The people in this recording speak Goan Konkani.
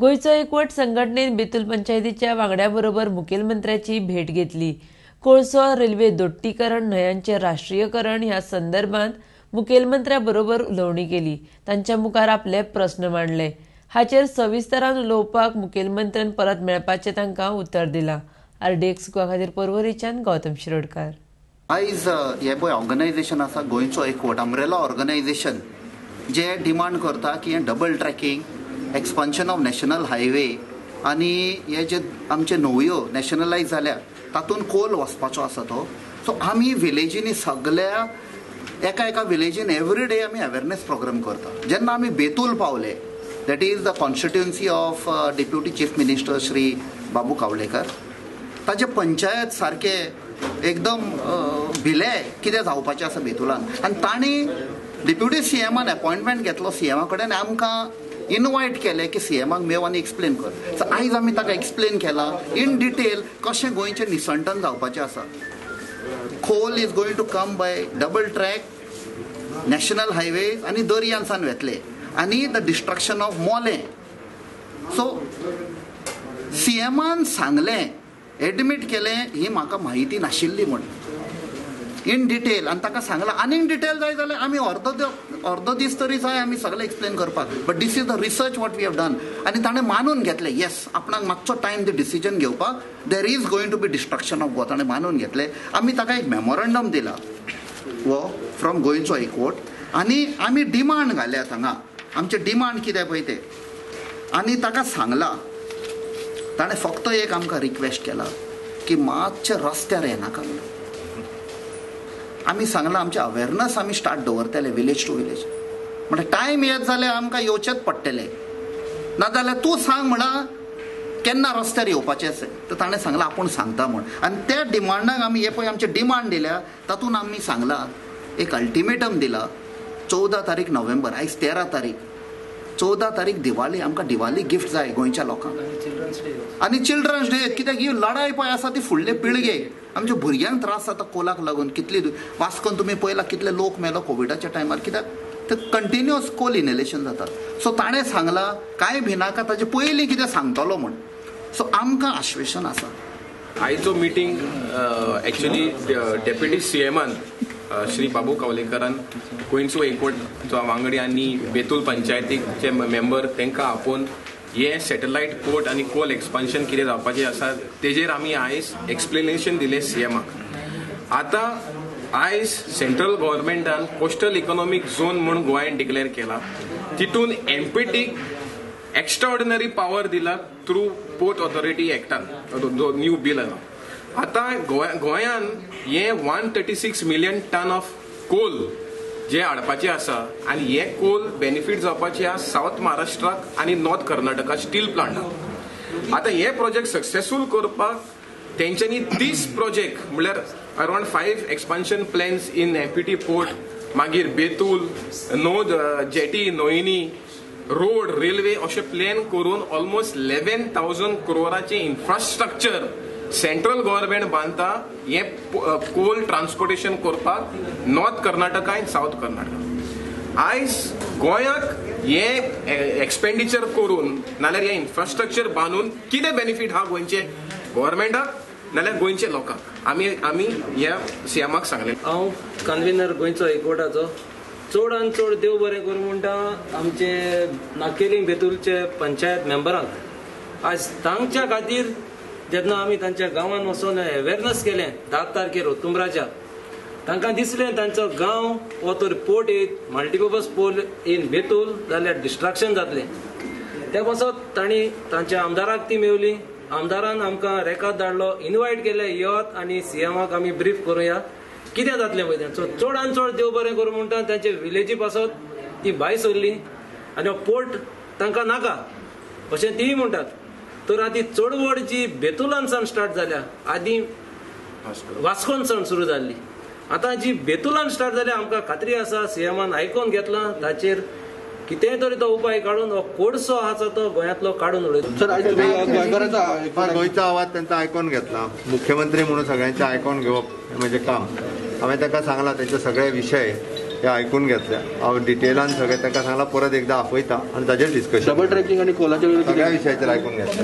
गोंयचो एकवट संघटनेन बेतूल पंचायतीच्या वांगड्या बरोबर मुखेलमंत्र्याची भेट घेतली. कोळसो रेल्वे दोट्टीकरण, न्हंयांचे राष्ट्रीयकरण ह्या संदर्भात मुखेलमंत्र्या बरोबर उलोवणी केली. तांच्या मुखार आपले प्रस्न मांडले. हाचेर सविस्तरान उलोवपाक मुखेलमंत्र्यान परत मेळपाचें तांकां उतर दिलां. आरडीएक्स गोवा खातीर पर्वरीच्यान गौतम शिरोडकार. आयज हे पळय ऑर्गनायझेशन आसा गोंयचो एकवट, अम्ब्रेला ऑर्गनायझेशन, जे डिमांड करता की हे double tracking, expansion of national highway आनी हे जे आमचे न्हंयो नॅशनलायज जाल्या तातूंत कोल वचपाचो आसा तो. सो आमी विलेजींनी सगल्या एका एका विलेजीन एवरी डे आमी अवेरनेस प्रोग्राम करता. जेन्ना आमी बेतूल पावले, that is the constituency of deputy chief minister Shri Babu Kavlekar, ताजे पंचायत सारके एकदम भिले कितें जावपाचें आसा बेतुलान. आनी तांणी डेप्युटी सीएमान अपॉयंटमेंट घेतलो सीएमा कडेन, आमकां इनवायट केलें की सीएमाक मेव आनी एक्सप्लेन कर. सो आयज आमी ताका एक्सप्लेन केलां इन डिटेल कशें गोंयचें निसंटन जावपाचें आसा. Coal is going to come by double track, national highway आनी दर्यांसान वेतले आनी the destruction of Mollem. So सीएमान सांगलें, एडमीट केलें, ही म्हाका म्हायती नाशिल्ली म्हूण इन डिटेल. आनी ताका सांगलां आनीक डिटेल जाय जाल्यार आमी अर्दो दीस तरी जाय आमी सगळें एक्सप्लेन करपाक, but this is the research what we have done. आनी ताणें मानून घेतलें, येस आपणाक मातसो टायम ती डिसिजन घेवपाक, there is going to be destruction of Goa. ताणें मानून घेतलें. आमी ताका एक मेमोरंडम दिला वो फ्रॉम गोंयचो एकवट आनी आमी डिमांड घाल्या हांगा, आमचें डिमांड कितें पळय तें. आनी ताका सांगलां, ताणें फक्त एक आमकां रिक्वेस्ट केला की मातशें रस्त्यार येनाका म्हणून. आमी सांगलां आमचें अवेरनस आमी स्टार्ट दवरतले विलेज टू विलेज, म्हणल्यार टायम येत जाल्यार आमकां येवचेंच पडटलें, नाजाल्यार तूं सांग म्हणा केन्ना रस्त्यार येवपाचें आसा. तर ताणें सांगलां आपूण सांगता म्हूण. आनी त्या डिमांडाक आमी हे पळय आमचें डिमांड दिल्या तातूंत आमी सांगलां, एक अल्टिमेटम दिला, 14 तारीख नोव्हेंबर, आयज 13 तारीख, 14 तारीख दिवाळी, आमकां दिवाळी गिफ्ट जाय गोंयच्या लोकांक आनी चिल्ड्रन्स डे. कित्याक ही लढाय पळय आसा ती फुडले पिळगेक, आमच्या भुरग्यांक त्रास जाता कोलाक लागून. कितली वास्कोन तुमी पळयला कितले लोक मेलो कोविडाच्या टायमार, कित्याक ते कंटिन्युअस कोल इनहेलेशन जाता. सो ताणें सांगलां कांय भिनाका, ताचे पयलीं कितें सांगतलो म्हूण. सो आमकां आश्वेसन आसा. आयचो मिटींग एक्चुअली डेप्युटी सीएमान श्री बाबू कावलेकरान गोंयचो एकवटचो वांगडी आनी बेतूल पंचायतीचे मेंबर तांकां आपोवन हे सॅटेलायट पोर्ट आनी कोल एक्सपान्शन कितें जावपाचें आसा तेजेर आमी आयज एक्सप्लेनेशन दिलें सीएमाक. आतां आयज सेंट्रल गव्हर्मेंटान कोस्टल इकॉनॉमीक झोन म्हूण गोंयान डिक्लेअर केला, तितून एमपीटीक एक्स्ट्राऑर्डिनरी पावर दिला थ्रू पोर्ट ऑथॉरिटी एक्टान, जो न्यू बील आयला. आतां गोंयान हे 136 मिलियन टन ऑफ कोल जे हाडपाचे आसा आनी हे कोल बेनिफीट जावपाचे आसा सावथ महाराष्ट्राक आनी नॉर्थ कर्नाटका स्टील प्लांटाक. आतां हे प्रोजेक्ट सक्सेसफूल करपाक तेंच्यांनी 30 प्रोजेक्ट म्हणल्यार around 5 expansion plans in MPT port, मागीर बेतूल, नोद जेटी, नोयनी रोड, रेल्वे अशे प्लॅन करून ऑलमोस्ट 11,000 क्रोराचें इन्फ्रास्ट्रक्चर सेंट्रल गव्हर्मेंट बांदता हे कोल ट्रान्सपोर्टेशन करपाक नॉर्थ कर्नाटका आनी सावथ कर्नाटका. आयज गोंयाक हे एक्सपेंडिचर करून नाल्यार हे इन्फ्रास्ट्रक्चर बांदून कितें बेनिफीट आहा गोंयचे गव्हर्मेंटाक नाल्यार गोंयचे लोकांक, आमी आमी ह्या सीएमाक सांगलें. हांव कन्व्हिनर गोंयचो एकवटाचो. चड आनी चड देव बरें करूं म्हणटा आमचे नाकेली बेतूलचे पंचायत मेंबरांक. आयज तांच्या खातीर जेन्ना आमी तांच्या गांवांत वचून अवेरनस केलें 10 तारखेर ओतुंबराच्या, तांकां दिसलें तांचो गांव हो तर पोर्ट येत मल्टीपर्पज पोर्ट इन बेतूल जाल्यार डिस्ट्रक्शन जातलें. त्या पासत तांणी तांच्या आमदाराक ती मेवली, आमदारान आमकां रेकाद धाडलो, इनवायट केलें येवत आनी सीएमाक आमी ब्रीफ करुया कितें जातलें पळय तें. सो चड आनी चड देव बरें करूं म्हणटा तांचे विलेजी पासत ती भायर सरली आनी हो पोर्ट तांकां नाका अशें तीय म्हणटात. तर आदी चळवळ जी बेतुलानसान स्टार्ट जाल्या, आदी वास्कोनसान सुरू जाल्ली, आतां जी बेतुलान स्टार्ट जाल्या आमकां खात्री आसा सीएमान आयकोन घेतला, ताचेर कितेंय तरी तो उपाय काडून हो कोळसो आसा तो गोंयांतलो काडून उडयता. गोंयचो आवाज तांचा आयकोन घेतला, मुख्यमंत्री म्हणून सगळ्यांचे आयकोन घेवप म्हणजे काम. हांवें ताका सांगलां तेंचे सगळे विशय हे आयकून घेतले. हांव डिटेलान सगळें ताका सांगलां, परत एकदां आपयता आनी ताजेर डिस्कशन. डबल ट्रॅकिंग आनी कोलाचेर सगळ्या विशयाचेर आयकून घेतले.